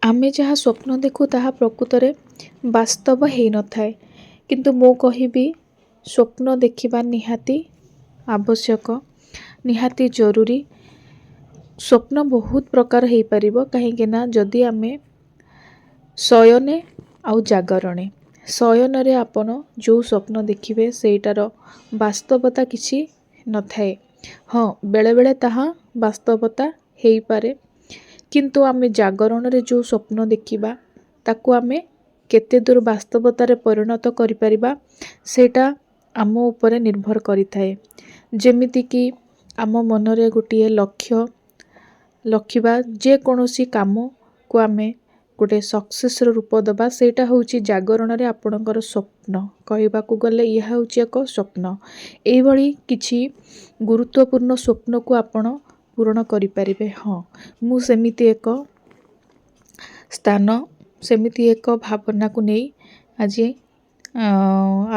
ଆମେ ଯାହା ସ୍ୱପ୍ନ ଦେଖୁ, ତାହା ପ୍ରକୃତରେ ବାସ୍ତବ ହେଇନଥାଏ। କିନ୍ତୁ ମୁଁ କହିବି, ସ୍ୱପ୍ନ ଦେଖିବା ନିହାତି ଆବଶ୍ୟକ, ନିହାତି ଜରୁରୀ। ସ୍ୱପ୍ନ ବହୁତ ପ୍ରକାର ହେଇପାରିବ, କାହିଁକିନା ଯଦି ଆମେ ଶୟନେ ଆଉ ଜାଗରଣେ, ଶୟନରେ ଆପଣ ଯେଉଁ ସ୍ୱପ୍ନ ଦେଖିବେ, ସେଇଟାର ବାସ୍ତବତା କିଛି ନଥାଏ। ହଁ, ବେଳେବେଳେ ତାହା ବାସ୍ତବତା ହେଇପାରେ। କିନ୍ତୁ ଆମେ ଜାଗରଣରେ ଯେଉଁ ସ୍ୱପ୍ନ ଦେଖିବା, ତାକୁ ଆମେ କେତେ ଦୂର ବାସ୍ତବତାରେ ପରିଣତ କରିପାରିବା, ସେଇଟା ଆମ ଉପରେ ନିର୍ଭର କରିଥାଏ। ଯେମିତିକି ଆମ ମନରେ ଗୋଟିଏ ଲକ୍ଷ୍ୟ ରଖିବା, ଯେକୌଣସି କାମକୁ ଆମେ ଗୋଟେ ସକ୍ସେସ୍ର ରୂପ ଦେବା, ସେଇଟା ହେଉଛି ଜାଗରଣରେ ଆପଣଙ୍କର ସ୍ୱପ୍ନ। କହିବାକୁ ଗଲେ ଏହା ହେଉଛି ଏକ ସ୍ୱପ୍ନ। ଏଇଭଳି କିଛି ଗୁରୁତ୍ୱପୂର୍ଣ୍ଣ ସ୍ୱପ୍ନକୁ ଆପଣ ପୂରଣ କରିପାରିବେ। ହଁ, ମୁଁ ସେମିତି ଏକ ସ୍ଥାନ, ସେମିତି ଏକ ଭାବନାକୁ ନେଇ ଆଜି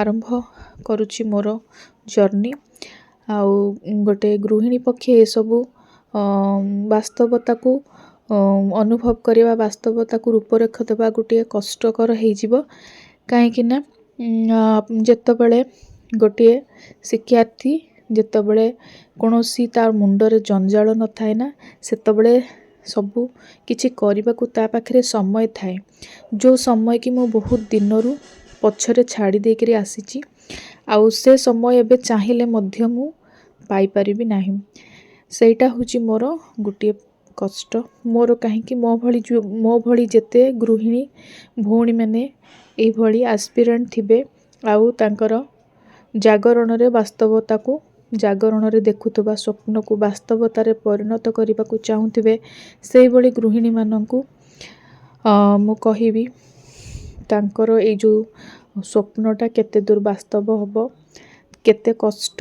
ଆରମ୍ଭ କରୁଛି ମୋର ଜର୍ଣ୍ଣି। ଆଉ ଗୋଟେ ଗୃହିଣୀ ପକ୍ଷେ ଏସବୁ ବାସ୍ତବତାକୁ ଅନୁଭବ କରିବା, ବାସ୍ତବତାକୁ ରୂପରେଖ ଦେବା ଗୋଟିଏ କଷ୍ଟକର ହେଇଯିବ। କାହିଁକିନା ଯେତେବେଳେ ଗୋଟିଏ ଶିକ୍ଷାର୍ଥୀ, ଯେତେବେଳେ କୌଣସି ତା ମୁଣ୍ଡରେ ଜଞ୍ଜାଳ ନଥାଏ ନା, ସେତେବେଳେ ସବୁ କିଛି କରିବାକୁ ତା ପାଖରେ ସମୟ ଥାଏ, ଯେଉଁ ସମୟ କି ମୁଁ ବହୁତ ଦିନରୁ ପଛରେ ଛାଡ଼ି ଦେଇକରି ଆସିଛି। ଆଉ ସେ ସମୟ ଏବେ ଚାହିଁଲେ ମଧ୍ୟ ମୁଁ ପାଇପାରିବି ନାହିଁ। ସେଇଟା ହେଉଛି ମୋର ଗୋଟିଏ କଷ୍ଟ। ମୋର କାହିଁକି, ମୋ ଭଳି ଯେଉଁ, ମୋ ଭଳି ଯେତେ ଗୃହିଣୀ ଭଉଣୀମାନେ ଏଇଭଳି ଆସ୍ପିରାଣ୍ଟ ଥିବେ ଆଉ ତାଙ୍କର ଜାଗରଣରେ ବାସ୍ତବତାକୁ, ଜାଗରଣରେ ଦେଖୁଥିବା ସ୍ୱପ୍ନକୁ ବାସ୍ତବତାରେ ପରିଣତ କରିବାକୁ ଚାହୁଁଥିବେ, ସେଇଭଳି ଗୃହିଣୀମାନଙ୍କୁ ମୁଁ କହିବି, ତାଙ୍କର ଏଇ ଯେଉଁ ସ୍ୱପ୍ନଟା କେତେ ଦୂର ବାସ୍ତବ ହେବ, କେତେ କଷ୍ଟ,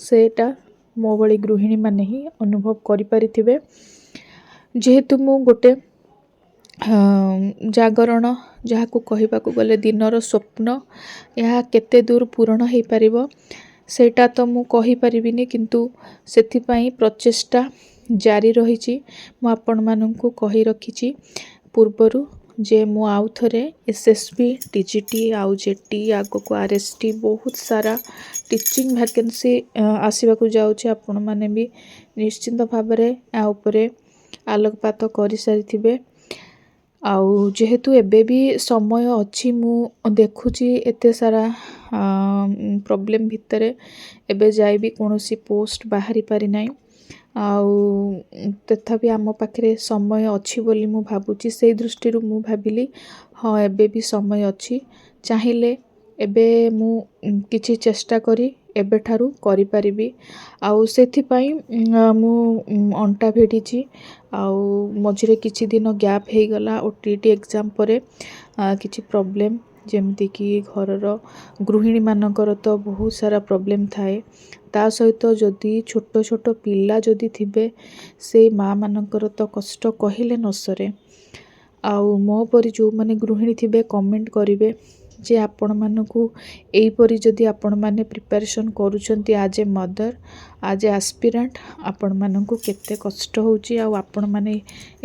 ସେଇଟା ମୋ ଭଳି ଗୃହିଣୀମାନେ ହିଁ ଅନୁଭବ କରିପାରିଥିବେ। ଯେହେତୁ ମୁଁ ଗୋଟେ ଜାଗରଣ, ଯାହାକୁ କହିବାକୁ ଗଲେ ଦିନର ସ୍ୱପ୍ନ, ଏହା କେତେ ଦୂର ପୂରଣ ହେଇପାରିବ, ସେଇଟା ତ ମୁଁ କହିପାରିବିନି, କିନ୍ତୁ ସେଥିପାଇଁ ପ୍ରଚେଷ୍ଟା ଜାରି ରହିଛି। ମୁଁ ଆପଣମାନଙ୍କୁ କହି ରଖିଛି ପୂର୍ବରୁ ଯେ ମୁଁ ଆଉ ଥରେ ଏସ୍ଏସ୍ବି ଟିଜିଟି ଆଉ ଜେଟି, ଆଗକୁ ଆର୍ଏସ୍ଟି, ବହୁତ ସାରା ଟିଚିଂ ଭ୍ୟାକେନ୍ସି ଆସିବାକୁ ଯାଉଛି। ଆପଣମାନେ ବି ନିଶ୍ଚିନ୍ତ ଭାବରେ ୟା ଉପରେ ଆଲୋକପାତ କରିସାରିଥିବେ। ଆଉ ଯେହେତୁ ଏବେ ବି ସମୟ ଅଛି, ମୁଁ ଦେଖୁଛି ଏତେ ସାରା ପ୍ରୋବ୍ଲେମ୍ ଭିତରେ ଏବେ ଯାଇ ବି କୌଣସି ପୋଷ୍ଟ ବାହାରି ପାରିନାହିଁ, ଆଉ ତଥାପି ଆମ ପାଖରେ ସମୟ ଅଛି ବୋଲି ମୁଁ ଭାବୁଛି। ସେଇ ଦୃଷ୍ଟିରୁ ମୁଁ ଭାବିଲି, ହଁ, ଏବେ ବି ସମୟ ଅଛି, ଚାହିଁଲେ ଏବେ ମୁଁ କିଛି ଚେଷ୍ଟା କରି ଏବେଠାରୁ କରିପାରିବି। ଆଉ ସେଥିପାଇଁ ମୁଁ ଅଣ୍ଟା ଭିଡ଼ିଛି। ଆଉ ମଝିରେ କିଛି ଦିନ ଗ୍ୟାପ୍ ହେଇଗଲା ଓଟିଇଟି ଏକ୍ଜାମ୍ ପରେ, କିଛି ପ୍ରୋବ୍ଲେମ୍, ଯେମିତିକି ଘରର ଗୃହିଣୀମାନଙ୍କର ତ ବହୁତ ସାରା ପ୍ରୋବ୍ଲେମ୍ ଥାଏ। ତା ସହିତ ଯଦି ଛୋଟ ଛୋଟ ପିଲା ଯଦି ଥିବେ, ସେଇ ମାଆମାନଙ୍କର ତ କଷ୍ଟ କହିଲେ ନ ସରେ। ଆଉ ମୋ ପରି ଯେଉଁମାନେ ଗୃହିଣୀ ଥିବେ, କମେଣ୍ଟ କରିବେ ଯେ ଆପଣମାନଙ୍କୁ ଏଇପରି ଯଦି ଆପଣମାନେ ପ୍ରିପାରେସନ୍ କରୁଛନ୍ତି as a mother, as a aspirant, ଆପଣମାନଙ୍କୁ କେତେ କଷ୍ଟ ହେଉଛି ଆଉ ଆପଣମାନେ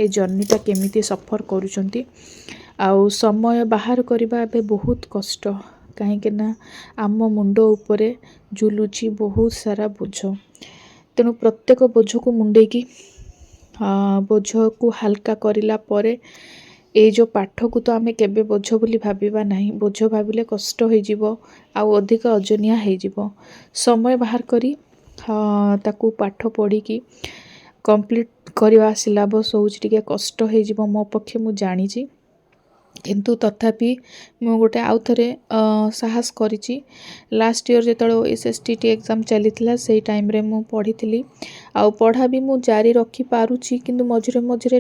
ଏ ଜର୍ଣ୍ଣିଟା କେମିତି ସଫର୍ କରୁଛନ୍ତି। ଆଉ ସମୟ ବାହାର କରିବା ଏବେ ବହୁତ କଷ୍ଟ, କାହିଁକିନା ଆମ ମୁଣ୍ଡ ଉପରେ ଝୁଲୁଛି ବହୁତ ସାରା ବୋଝ। ତେଣୁ ପ୍ରତ୍ୟେକ ବୋଝକୁ ମୁଣ୍ଡେଇକି, ବୋଝକୁ ହାଲକା କରିଲା ପରେ, ଏଇ ଯେଉଁ ପାଠକୁ ତ ଆମେ କେବେ ବୋଝ ବୋଲି ଭାବିବା ନାହିଁ। ବୋଝ ଭାବିଲେ କଷ୍ଟ ହେଇଯିବ ଆଉ ଅଧିକ ଓଜନିଆ ହେଇଯିବ। ସମୟ ବାହାର କରି ତାକୁ ପାଠ ପଢ଼ିକି କମ୍ପ୍ଲିଟ୍ କରିବା ସିଲାବସ୍ ହେଉଛି ଟିକେ କଷ୍ଟ ହେଇଯିବ ମୋ ପକ୍ଷେ, ମୁଁ ଜାଣିଛି। କିନ୍ତୁ ତଥାପି ମୁଁ ଗୋଟେ ଆଉ ଥରେ ସାହସ କରିଛି। ଲାଷ୍ଟ ଇୟର୍ ଯେତେବେଳେ ଓଏସ୍ଏସ୍ଟିଟି ଏକ୍ଜାମ୍ ଚାଲିଥିଲା, ସେଇ ଟାଇମ୍ରେ ମୁଁ ପଢ଼ିଥିଲି ଆଉ ପଢ଼ା ବି ମୁଁ ଜାରି ରଖିପାରୁଛି। କିନ୍ତୁ ମଝିରେ ମଝିରେ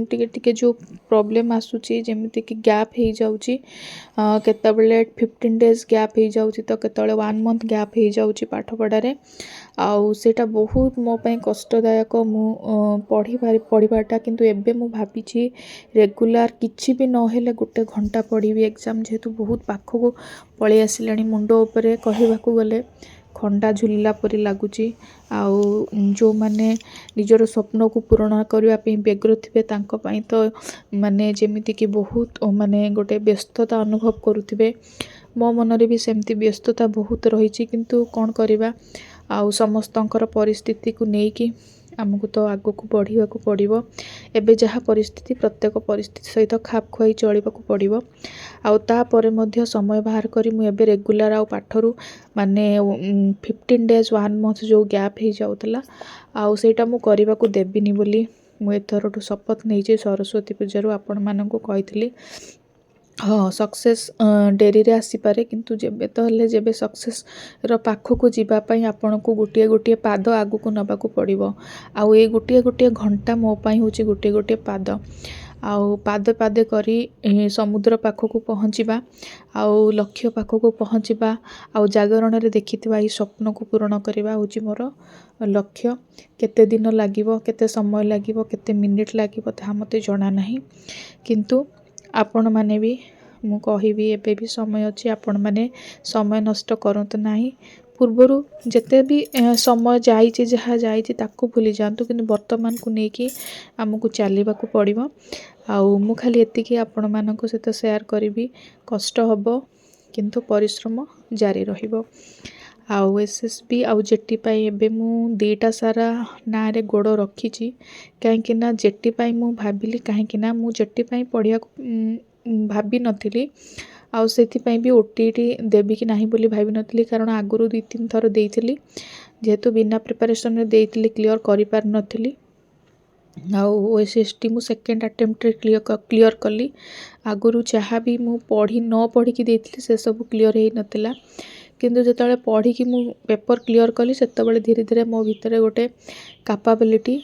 ଟିକେ ଟିକେ ଯେଉଁ ପ୍ରୋବ୍ଲେମ୍ ଆସୁଛି, ଯେମିତିକି ଗ୍ୟାପ୍ ହେଇଯାଉଛି, କେତେବେଳେ 15 ଡେଜ୍ ଗ୍ୟାପ୍ ହେଇଯାଉଛି ତ କେତେବେଳେ ୱାନ୍ ମନ୍ଥ ଗ୍ୟାପ୍ ହେଇଯାଉଛି ପାଠପଢ଼ାରେ। ଆଉ ସେଇଟା ବହୁତ ମୋ ପାଇଁ କଷ୍ଟଦାୟକ ମୁଁ ପଢ଼ିବାଟା। କିନ୍ତୁ ଏବେ ମୁଁ ଭାବିଛି ରେଗୁଲାର କିଛି ବି ନହେଲେ ଗୋଟେ ଘଣ୍ଟା ପଢ଼ିବି। ଏକ୍ଜାମ୍ ଯେହେତୁ ବହୁତ ପାଖକୁ ପଳେଇ ଆସିଲାଣି, ମୁଣ୍ଡ ଉପରେ କହିବାକୁ ଗଲେ ଖଣ୍ଡା ଝୁଲିଲା ପରି ଲାଗୁଛି। ଆଉ ଯେଉଁମାନେ ନିଜର ସ୍ୱପ୍ନକୁ ପୂରଣ କରିବା ପାଇଁ ବ୍ୟଗ୍ର ଥିବେ, ତାଙ୍କ ପାଇଁ ତ ମାନେ ଯେମିତିକି ବହୁତ ମାନେ ଗୋଟେ ବ୍ୟସ୍ତତା ଅନୁଭବ କରୁଥିବେ। ମୋ ମନରେ ବି ସେମିତି ବ୍ୟସ୍ତତା ବହୁତ ରହିଛି, କିନ୍ତୁ କ'ଣ କରିବା ଆଉ, ସମସ୍ତଙ୍କର ପରିସ୍ଥିତିକୁ ନେଇକି ଆମକୁ ତ ଆଗକୁ ବଢ଼ିବାକୁ ପଡ଼ିବ। ଏବେ ଯାହା ପରିସ୍ଥିତି, ପ୍ରତ୍ୟେକ ପରିସ୍ଥିତି ସହିତ ଖାପ ଖୁଆଇ ଚଳିବାକୁ ପଡ଼ିବ। ଆଉ ତାପରେ ମଧ୍ୟ ସମୟ ବାହାର କରି ମୁଁ ଏବେ ରେଗୁଲାର ଆଉ ପାଠରୁ ମାନେ 15 ଡେଜ୍, 1 ମନ୍ଥ ଯେଉଁ ଗ୍ୟାପ୍ ହେଇଯାଉଥିଲା, ଆଉ ସେଇଟା ମୁଁ କରିବାକୁ ଦେବିନି ବୋଲି ମୁଁ ଏଥରଠୁ ଶପଥ ନେଇଛି। ସରସ୍ୱତୀ ପୂଜାରୁ ଆପଣମାନଙ୍କୁ କହିଥିଲି। ହଁ, ସକ୍ସେସ୍ ଡେରିରେ ଆସିପାରେ, କିନ୍ତୁ ଯେବେ ତ ହେଲେ ଯେବେ ସକ୍ସେସ୍ର ପାଖକୁ ଯିବା ପାଇଁ ଆପଣଙ୍କୁ ଗୋଟିଏ ଗୋଟିଏ ପାଦ ଆଗକୁ ନେବାକୁ ପଡ଼ିବ। ଆଉ ଏଇ ଗୋଟିଏ ଗୋଟିଏ ଘଣ୍ଟା ମୋ ପାଇଁ ହେଉଛି ଗୋଟିଏ ଗୋଟିଏ ପାଦ। ଆଉ ପାଦେ ପାଦେ କରି ସମୁଦ୍ର ପାଖକୁ ପହଞ୍ଚିବା ଆଉ ଲକ୍ଷ୍ୟ ପାଖକୁ ପହଞ୍ଚିବା ଆଉ ଜାଗରଣରେ ଦେଖିଥିବା ଏହି ସ୍ୱପ୍ନକୁ ପୂରଣ କରିବା ହେଉଛି ମୋର ଲକ୍ଷ୍ୟ। କେତେ ଦିନ ଲାଗିବ, କେତେ ସମୟ ଲାଗିବ, କେତେ ମିନିଟ୍ ଲାଗିବ, ତାହା ମୋତେ ଜଣା ନାହିଁ। କିନ୍ତୁ ଆପଣମାନେ ବି ମୁଁ କହିବି, ଏବେ ବି ସମୟ ଅଛି, ଆପଣମାନେ ସମୟ ନଷ୍ଟ କରନ୍ତୁ ନାହିଁ। ପୂର୍ବରୁ ଯେତେ ବି ସମୟ ଯାଇଛି, ଯାହା ଯାଇଛି ତାକୁ ଭୁଲି ଯାଆନ୍ତୁ, କିନ୍ତୁ ବର୍ତ୍ତମାନକୁ ନେଇକି ଆମକୁ ଚାଲିବାକୁ ପଡ଼ିବ। ଆଉ ମୁଁ ଖାଲି ଏତିକି ଆପଣମାନଙ୍କ ସହିତ ସେୟାର କରିବି, କଷ୍ଟ ହେବ କିନ୍ତୁ ପରିଶ୍ରମ ଜାରି ରହିବ। ଆଉ ଏସ୍ଏସ୍ବି ଆଉ ଜେଟି ପାଇଁ ଏବେ ମୁଁ ଦୁଇଟା ସାରା ନାଁରେ ଗୋଡ଼ ରଖିଛି। କାହିଁକି ନା ଜେଟି ପାଇଁ ମୁଁ ଭାବିଲି, କାହିଁକି ନା ମୁଁ ଜେଟି ପାଇଁ ପଢ଼ିବାକୁ ଭାବିନଥିଲି ଆଉ ସେଥିପାଇଁ ବି ଓଟିଇଟି ଦେବି କି ନାହିଁ ବୋଲି ଭାବିନଥିଲି, କାରଣ ଆଗରୁ ଦୁଇ ତିନି ଥର ଦେଇଥିଲି, ଯେହେତୁ ବିନା ପ୍ରିପାରେସନ୍ରେ ଦେଇଥିଲି, କ୍ଲିଅର୍ କରିପାରିନଥିଲି। ଆଉ ଓଏସ୍ଏସ୍ଟି ମୁଁ ସେକେଣ୍ଡ ଆଟେମ୍ପ୍ଟରେ କ୍ଲିଅର୍ କଲି। ଆଗରୁ ଯାହା ବି ମୁଁ ପଢ଼ି ନ ପଢ଼ିକି ଦେଇଥିଲି, ସେସବୁ କ୍ଲିଅର୍ ହେଇନଥିଲା। କିନ୍ତୁ ଯେତେବେଳେ ପଢ଼ିକି ମୁଁ ପେପର୍ କ୍ଲିଅର୍ କଲି, ସେତେବେଳେ ଧୀରେ ଧୀରେ ମୋ ଭିତରେ ଗୋଟେ କାପାବିଲିଟି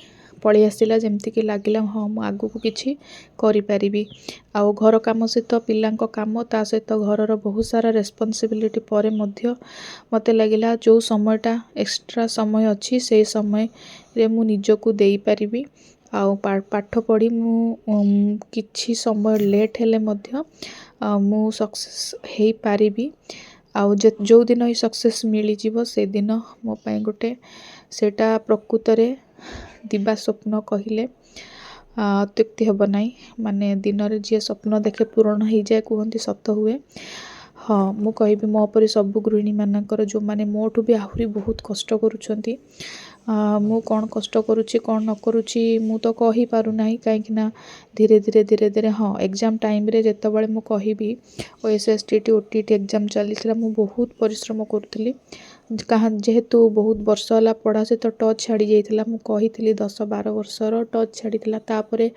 ପଳେଇ ଆସିଲା, ଯେମିତିକି ଲାଗିଲା, ହଁ, ମୁଁ ଆଗକୁ କିଛି କରିପାରିବି। ଆଉ ଘର କାମ ସହିତ ପିଲାଙ୍କ କାମ, ତା ସହିତ ଘରର ବହୁତ ସାରା ରେସ୍ପନ୍ସିବିଲିଟି ପରେ ମଧ୍ୟ ମୋତେ ଲାଗିଲା, ଯେଉଁ ସମୟଟା ଏକ୍ସଟ୍ରା ସମୟ ଅଛି, ସେଇ ସମୟରେ ମୁଁ ନିଜକୁ ଦେଇପାରିବି ଆଉ ପାଠ ପଢ଼ି ମୁଁ କିଛି ସମୟ ଲେଟ୍ ହେଲେ ମଧ୍ୟ ମୁଁ ସକ୍ସେସ୍ ହେଇପାରିବି। ଆଉ ଯେଉଁଦିନ ଏଇ ସକ୍ସେସ୍ ମିଳିଯିବ, ସେଦିନ ମୋ ପାଇଁ ଗୋଟେ ସେଇଟା ପ୍ରକୃତରେ ଦିବା ସ୍ୱପ୍ନ କହିଲେ ଅତ୍ୟୁକ୍ତି ହେବ ନାହିଁ। ମାନେ ଦିନରେ ଯିଏ ସ୍ୱପ୍ନ ଦେଖେ ପୂରଣ ହେଇଯାଏ କୁହନ୍ତି, ସତ ହୁଏ। ହଁ, ମୁଁ କହିବି ମୋ ପରି ସବୁ ଗୃହିଣୀମାନଙ୍କର, ଯେଉଁମାନେ ମୋଠୁ ବି ଆହୁରି ବହୁତ କଷ୍ଟ କରୁଛନ୍ତି। ମୁଁ କ'ଣ କଷ୍ଟ କରୁଛି, କ'ଣ ନ କରୁଛି, ମୁଁ ତ କହିପାରୁନାହିଁ, କାହିଁକି ନା ଧୀରେ ଧୀରେ ଧୀରେ ଧୀରେ, ହଁ, ଏକ୍ଜାମ୍ ଟାଇମ୍ରେ ଯେତେବେଳେ ମୁଁ କହିବି ଓଏସ୍ଏସ୍ଟିଟି, ଓଟିଇଟି ଏକ୍ଜାମ୍ ଚାଲିଥିଲା, ମୁଁ ବହୁତ ପରିଶ୍ରମ କରୁଥିଲି। କାହା ଯେହେତୁ ବହୁତ ବର୍ଷ ହେଲା ପଢ଼ା ସହିତ ଟଚ୍ ଛାଡ଼ି ଯାଇଥିଲା, ମୁଁ କହିଥିଲି 10-12 ବର୍ଷର ଟଚ୍ ଛାଡ଼ିଥିଲା, ତାପରେ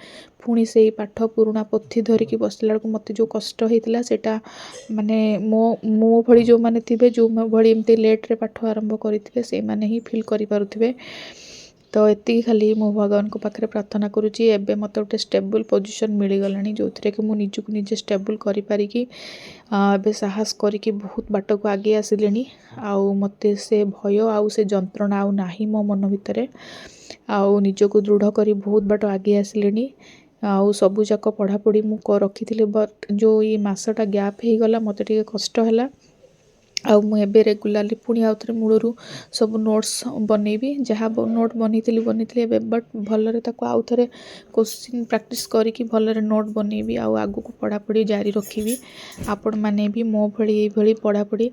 ପୁଣି ସେଇ ପାଠ ପୁରୁଣା ପୋଥି ଧରିକି ବସିଲା ବେଳକୁ ମୋତେ ଯେଉଁ କଷ୍ଟ ହେଇଥିଲା, ସେଇଟା ମାନେ ମୋ ମୋ ଭଳି ଯେଉଁମାନେ ଥିବେ, ଯେଉଁ ମୋ ଭଳି ଏମିତି ଲେଟ୍ରେ ପାଠ ଆରମ୍ଭ କରିଥିବେ, ସେଇମାନେ ହିଁ ଫିଲ୍ କରିପାରୁଥିବେ। ତ ଏତିକି ଖାଲି ମୁଁ ଭଗବାନଙ୍କ ପାଖରେ ପ୍ରାର୍ଥନା କରୁଛି। ଏବେ ମୋତେ ଗୋଟେ ଷ୍ଟେବୁଲ୍ ପୋଜିସନ୍ ମିଳିଗଲାଣି, ଯେଉଁଥିରେ କି ମୁଁ ନିଜକୁ ନିଜେ ଷ୍ଟେବୁଲ୍ କରିପାରିକି ଏବେ ସାହସ କରିକି ବହୁତ ବାଟକୁ ଆଗେଇ ଆସିଲିଣି। ଆଉ ମୋତେ ସେ ଭୟ ଆଉ ସେ ଯନ୍ତ୍ରଣା ଆଉ ନାହିଁ ମୋ ମନ ଭିତରେ। ଆଉ ନିଜକୁ ଦୃଢ଼ କରି ବହୁତ ବାଟ ଆଗେଇ ଆସିଲିଣି। ଆଉ ସବୁଯାକ ପଢ଼ାପଢ଼ି ମୁଁ ରଖିଥିଲି, ବଟ୍ ଯେଉଁ ଏଇ ମାସଟା ଗ୍ୟାପ୍ ହେଇଗଲା, ମୋତେ ଟିକେ କଷ୍ଟ ହେଲା। ଆଉ ମୁଁ ଏବେ ରେଗୁଲାରଲି ପୁଣି ଆଉ ଥରେ ମୂଳରୁ ସବୁ ନୋଟ୍ସ ବନେଇବି। ଯାହା ନୋଟ୍ ବନେଇଥିଲି ବନେଇଥିଲି, ଏବେ ବଟ୍ ଭଲରେ ତାକୁ ଆଉ ଥରେ କୋଶ୍ଚିନ୍ ପ୍ରାକ୍ଟିସ୍ କରିକି ଭଲରେ ନୋଟ୍ ବନେଇବି ଆଉ ଆଗକୁ ପଢ଼ାପଢ଼ି ଜାରି ରଖିବି। ଆପଣମାନେ ବି ମୋ ଭଳି ଏଇଭଳି ପଢ଼ାପଢ଼ି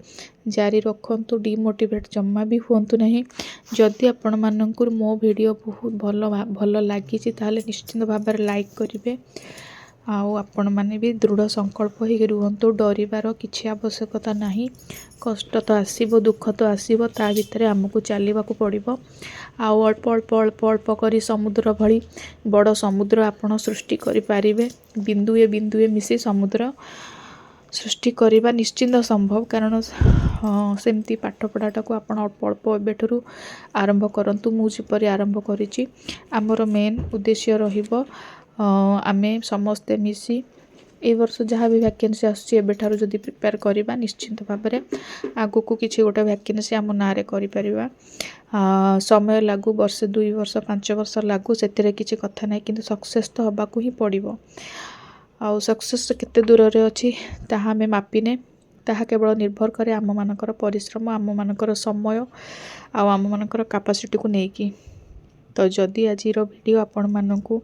ଜାରି ରଖନ୍ତୁ, ଡିମୋଟିଭେଟ୍ ଜମା ବି ହୁଅନ୍ତୁ ନାହିଁ। ଯଦି ଆପଣମାନଙ୍କୁ ମୋ ଭିଡ଼ିଓ ବହୁତ ଭଲ ଭଲ ଲାଗିଛି, ତାହେଲେ ନିଶ୍ଚିନ୍ତ ଭାବରେ ଲାଇକ୍ କରିବେ। ଆଉ ଆପଣମାନେ ବି ଦୃଢ଼ ସଂକଳ୍ପ ହେଇକି ରୁହନ୍ତୁ, ଡରିବାର କିଛି ଆବଶ୍ୟକତା ନାହିଁ। କଷ୍ଟ ତ ଆସିବ, ଦୁଃଖ ତ ଆସିବ, ତା ଭିତରେ ଆମକୁ ଚାଲିବାକୁ ପଡ଼ିବ। ଆଉ ଅଳ୍ପ ଅଳ୍ପ ଅଳ୍ପ ଅଳ୍ପ କରି ସମୁଦ୍ର ଭଳି ବଡ଼ ସମୁଦ୍ର ଆପଣ ସୃଷ୍ଟି କରିପାରିବେ। ବିନ୍ଦୁଏ ବିନ୍ଦୁଏ ମିଶି ସମୁଦ୍ର ସୃଷ୍ଟି କରିବା ନିଶ୍ଚିନ୍ତ ସମ୍ଭବ। କାରଣ ସେମିତି ପାଠପଢ଼ାଟାକୁ ଆପଣ ଅଳ୍ପ ଅଳ୍ପ ଏବେଠାରୁ ଆରମ୍ଭ କରନ୍ତୁ, ମୁଁ ଯେପରି ଆରମ୍ଭ କରିଛି। ଆମର ମେନ୍ ଉଦ୍ଦେଶ୍ୟ ରହିବ, ଆମେ ସମସ୍ତେ ମିଶି ଏଇ ବର୍ଷ ଯାହା ବି ଭ୍ୟାକେନ୍ସି ଆସୁଛି, ଏବେଠାରୁ ଯଦି ପ୍ରିପେୟାର କରିବା, ନିଶ୍ଚିନ୍ତ ଭାବରେ ଆଗକୁ କିଛି ଗୋଟେ ଭ୍ୟାକେନ୍ସି ଆମ ନାଁରେ କରିପାରିବା। ସମୟ ଲାଗୁ, ବର୍ଷେ, 2 ବର୍ଷ, 5 ବର୍ଷ ଲାଗୁ, ସେଥିରେ କିଛି କଥା ନାହିଁ, କିନ୍ତୁ ସକ୍ସେସ୍ ତ ହେବାକୁ ହିଁ ପଡ଼ିବ। ଆଉ ସକ୍ସେସ୍ କେତେ ଦୂରରେ ଅଛି, ତାହା ଆମେ ମାପିନେ। ତାହା କେବଳ ନିର୍ଭର କରେ ଆମମାନଙ୍କର ପରିଶ୍ରମ, ଆମମାନଙ୍କର ସମୟ ଆଉ ଆମମାନଙ୍କର କାପାସିଟିକୁ ନେଇକି। ତ ଯଦି ଆଜିର ଭିଡ଼ିଓ ଆପଣମାନଙ୍କୁ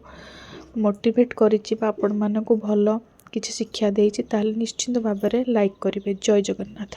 ମୋଟିଭେଟ୍ କରିଛି ବା ଆପଣମାନଙ୍କୁ ଭଲ କିଛି ଶିକ୍ଷା ଦେଇଛି, ତାହେଲେ ନିଶ୍ଚିନ୍ତ ଭାବରେ ଲାଇକ୍ କରିବେ। ଜୟ ଜଗନ୍ନାଥ।